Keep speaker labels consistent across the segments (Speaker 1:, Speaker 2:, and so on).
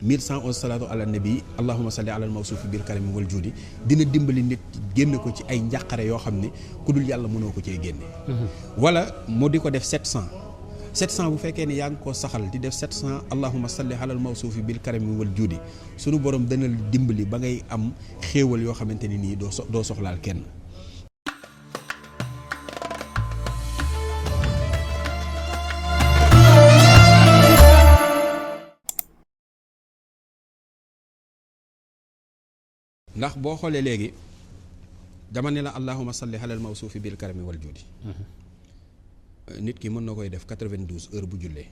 Speaker 1: 1111 salaatu ala nabi allahumma salli ala al mawsuufi bil karami wal juudi dina dimbali nit génn ko ci ay njàqare yoo xam ne ku dul yàlla mënoo ko cee génne. wala mu di ko def 700 bu fekkee ne yaa ngi koo saxal di def 700 allahumma salli ala al mawsuufi bil karami wal juudi sunu borom dana dimbali ba ngay am xéewal yoo xamante ne nii doo soxlaal kenn. ndax boo xoolee léegi dama ne la allahumma salli alal mawsuufi bil karami wal juudi nit ki mën na koy def 92 heures bu jullee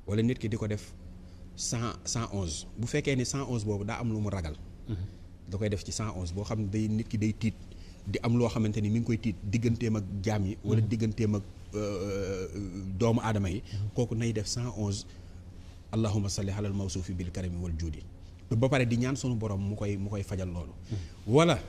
Speaker 1: wala nit ki di ko def 111 bu fekkee ni 111 boobu daa am lu mu ragal da koy def ci 111 boo xam ne day nit ki day tiit di am loo xamante ni mi ngi koy tiit digganteem ak jaam yi wala digganteem ak doomu aadama yi kooku nay def 111 allahumma salli alal mawsuufi bil karami wal juudi ba pare di ñaan sunu borom mu koy fajal loolu wala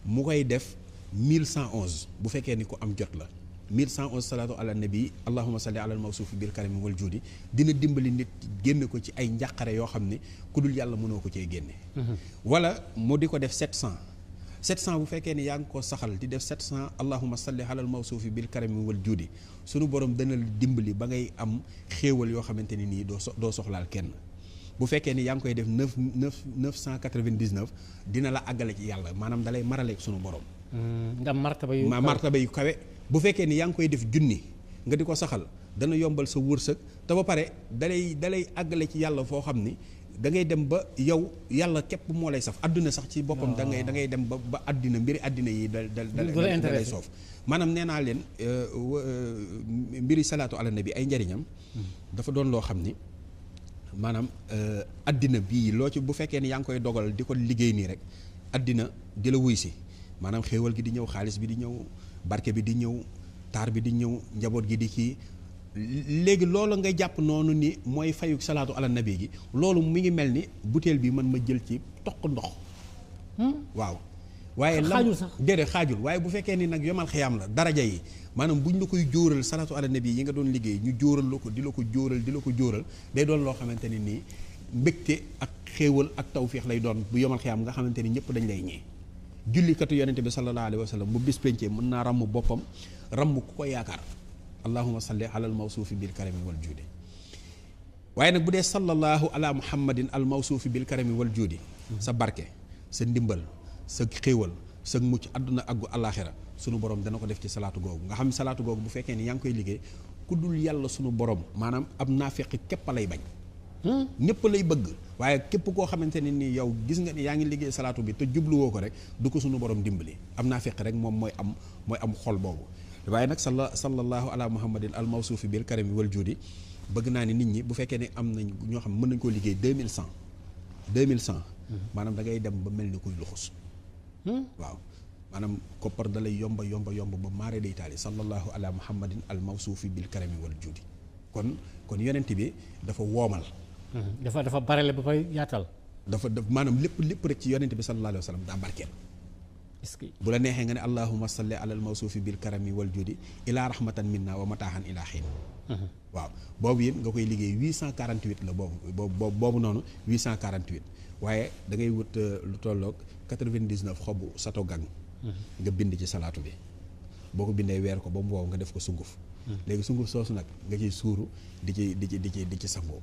Speaker 1: mu koy def 1111 bu fekkee ni ko am jot la 1111 salaatu ala nabi allahumma salli ala al mawsuufi bil karami wal juudi dina dimbali nit génn ko ci ay njàqare yoo xam ne ku dul yàlla mënoo ko cee génne wala mu di ko def 700 bu fekkee ni yaa ngi ko saxal di def 700 allahumma salli ala al mawsuufi bil karami wal juudi sunu borom dana dimbali ba ngay am xéewal yoo xamante ne nii doo soxlaal kenn bu fekkee ni yaa ngi koy def 999 dina la àggale ci yàlla maanaam dalay maraleeg sunu borom.
Speaker 2: ndax
Speaker 1: martaba yu kawe bu fekkee ni yaa ngi koy def junni nga di ko saxal dana yombal sa wërsëg te ba pare dalay àggale ci yàlla foo xam ni da ngay dem ba yow yàlla képp moo lay saf adduna sax ci boppam. da ngay dem ba addina mbiri addina yi dalay soof maanaam nee naa leen mbiri salaatu ala nabi ay njariñam dafa doon loo xam ni maanaam addina bii loo ci bu fekkee ni yaa ngi koy dogal di ko liggéey nii rek addina di la wuy si maanaam xéewal gi di ñëw xaalis bi di ñëw barke bi di ñëw taar bi di ñëw njaboot gi di kii léegi loolu ngay jàpp noonu ni mooy fayuk salaatu ala nabi gi loolu mi ngi mel ni butéel bi man ma jël ci toq ndox waaw waaye
Speaker 2: xaajul sax
Speaker 1: déedéet xaajul waaye bu fekkee ni nag yomal xiyaam la daraja yi maanaam buñ la koy jóoral salaatu ala nabi yi nga doon liggéey ñu jóoral la ko di la ko jóoral day doon loo xamante ne nii mbégte ak xéewal ak tawfiix lay doon bu yomal xiyaam nga xamante ni ñëpp dañ lay ñee jullikatu yonente bi sallallahu alayhi wa sallam bu bis pencee mën naa ramm boppam ramm ku ko yaakaar allahumma salli alal mawsuufi bil karami wal juudi waaye nag bu dee sallallahu ala muhammadin al mawsuufi bil karami wal juudi sa barke sa ndimbal sa xéewal sa mucc àdduna ak gu àllaaxira sunu borom dana ko def ci salaatu googu nga xam salaatu googu bu fekkee ni yaa ngi koy liggéey ku dul yàlla sunu borom maanaam ab naafeqi képp lay bañ ñëpp lay bëgg waaye képp koo xamante ne ni yow gis nga ni yaa ngi liggéey salaatu bi te jubluwoo ko rek du ko sunu borom dimbali am naafeqi rek moom mooy am xol boobu waaye nag sallallahu ala muhammadin al mawsuufi bil karami wal juudi bëgg naa ni nit ñi bu fekkee ne am nañ ñoo xam mën nañ koo liggéey 2100 maanaam da ngay dem ba mel ni kuy luxus waaw maanaam koppar da lay yomba ba maare day taali sallallahu ala muhammadin al mawsuufi bil karami wal juudi kon yonent bi dafa woomal
Speaker 2: dafa barele ba fay yaatal
Speaker 1: dafa maanaam lépp rek ci yonent bi sallallahu alayhi wa sallam daa barkeel
Speaker 2: est-ce que
Speaker 1: bu la neexee nga ne allahumma salli ala al mawsuufi bil karami wal juudi ila rahmatan minna wa mataahan ila xiin waaw boobu yéen nga koy liggéey 848 la boobu noonu 848 waaye da ngay wut lu tolloog 99 xobu sato gang nga bind ci salaatu bi boo ko bindee weer ko ba mu wow nga def ko sunguf léegi sunguf soosu nag nga ciy suuru di ci sangoo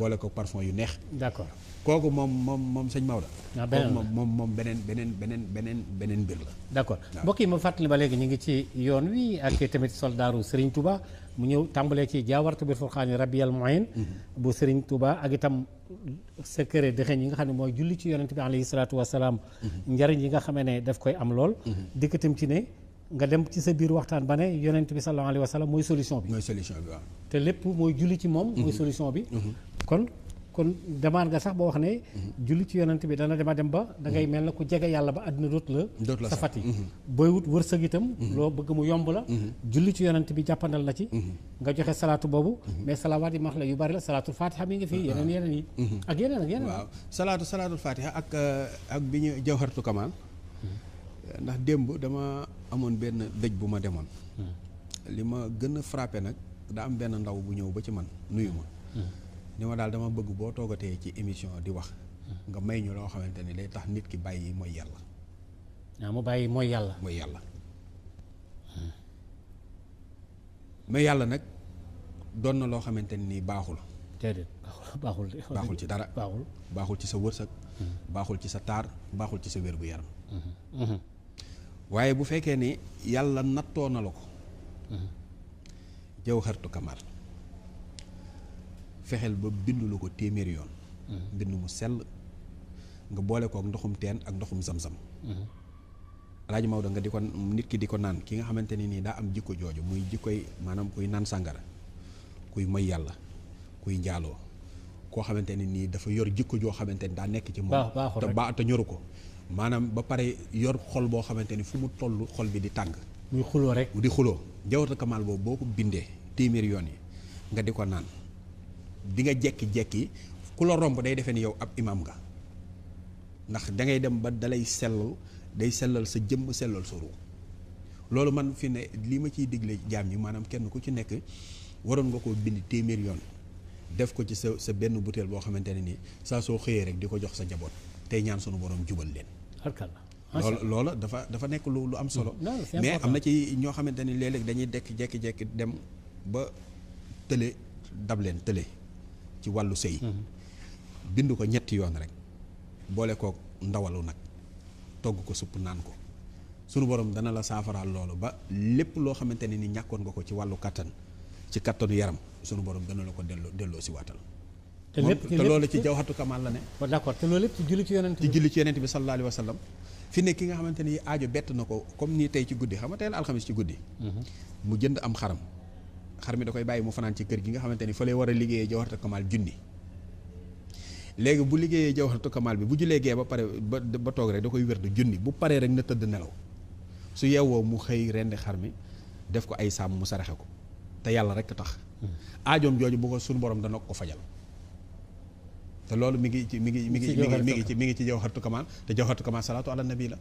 Speaker 1: boole ko parfum yu neex
Speaker 2: d'accord
Speaker 1: kooku moom sëñ Maodo moom beneen mbir la
Speaker 2: d'accord mbokk yi ma fàttali ba léegi ñu ngi ci yoon wi ak tamit soldaaru Serigne Touba mu ñëw tàmbalee ci jaawartu bil furqaani rabbiyal muin bu Serigne Touba ak itam secret dëxëñ yi nga xam ne mooy julli ci yonent bi alayhi salaatu wasalaam njariñ yi nga xamee ne daf koy am lool dikkatam ci ne nga dem ci sa biir waxtaan ba ne yonent bi sallallahu alayhi wa sallam mooy solution bi waaw te lépp mooy julli ci moom mooy solution bi kon demande nga sax boo wax ne julli ci yonent bi dana dem ba da ngay mel na ku jege yàlla ba àddina dootu la safati booy wut wërsëg itam loo bëgg mu yomb la julli ci yonent bi jàppandal na ci nga joxe salaatu boobu mais salawaat yi max la yu bari la salaatul fatiha mi ngi fii yeneen yi ak yeneen waaw
Speaker 1: salaatul fatiha ak bi ñu jawharatu kamal ndax démb dama amoon benn dëj bu ma demoon li ma gën a frappé nag daa am benn ndaw bu ñëw ba ci man nuyu ma ni ma daal dama bëgg boo toogatee ci émission di wax nga may ñu loo xamante ni day tax nit ki bàyyi mooy yàlla.
Speaker 2: waaw mu bàyyi mooy yàlla.
Speaker 1: mooy yàlla. mais yàlla nag doon na loo xamante ni baaxul.
Speaker 2: déedéet baaxul
Speaker 1: baaxul ci dara. baaxul ci sa wërsëg. baaxul ci sa taar baaxul ci sa wér gu yaram. waaye bu fekkee ni yàlla nattoo na la ko. jawharatu kamal fexeel ba bindu la ko téeméeri yoon. mbind mu sell nga boole kook ndoxum teen ak ndoxum zam-zam. Alaaji Maodo nga di ko nit ki di ko naan ki nga xamante ne nii daa am jikko jooju muy jikkoy maanaam kuy naan sàngara kuy moy yàlla kuy njaaloo koo xamante ne nii dafa yor jikko joo xamante ni daa nekk ci moom te ñoru ko maanaam ba pare yor xol boo xamante ni fu mu toll xol bi di tàng
Speaker 2: muy xuloo rek
Speaker 1: di xuloo jawharatu kamal boobu boo ko bindee téeméeri yoon yi nga di ko naan di nga jekki-jekki ku la romb day defee ni yow ab imam nga ndax da ngay dem ba dalay sellal day sellal sa jëmm sellal sa ruux loolu man fi ne li ma ciy digle jaam yi maanaam kenn ku ci nekk waroon nga koo bind téeméer yoon def ko ci sa benn butéel boo xamante ne nii saa soo xëyee rek di ko jox sa njaboot tey ñaan sunu borom jubal leen. loola dafa nekk lu am solo. mais am na ci ñoo xamante ni léeg-léeg dañuy jekki-jekki dem ba tële dab leen tële ci wàllu sëy bind ko ñetti yoon rek boole kook ndawalu nag togg ko supp naan ko sunu borom dana la saafaraal loolu ba lépp loo xamante ne ni ñàkkoon nga ko ci wàllu kattan ci kattanu yaram sunu borom dana la ko delloo si waatal te loolu ci jawharatu kamal la ne.
Speaker 2: d'accord te loolu lépp ci julli ci yonent
Speaker 1: bi sallallahu alayhi wa sallam fi ne ki nga xamante ni aajo bett na ko comme nii tey ci guddi xam nga tey la alxamis ci guddi mu jënd am xar mi da koy bàyyi mu fanaan ci kër gi nga xamante ni fa lay war a liggéeyee jawharatu kamal junni léegi bu liggéeyee jawharatu kamal bi bu julee gee ba pare ba toog rek da koy wérdu junni bu paree rek na tëdd nelaw su yeewoo mu xëy rendi xar mi def ko ay sàmm mu saraxe ko te yàlla rek tax aajoom jooju bu ko suñu borom dana ko fajal te loolu mi ngi ci jawharatu kamal te jawharatu kamal salaatu ala nabi la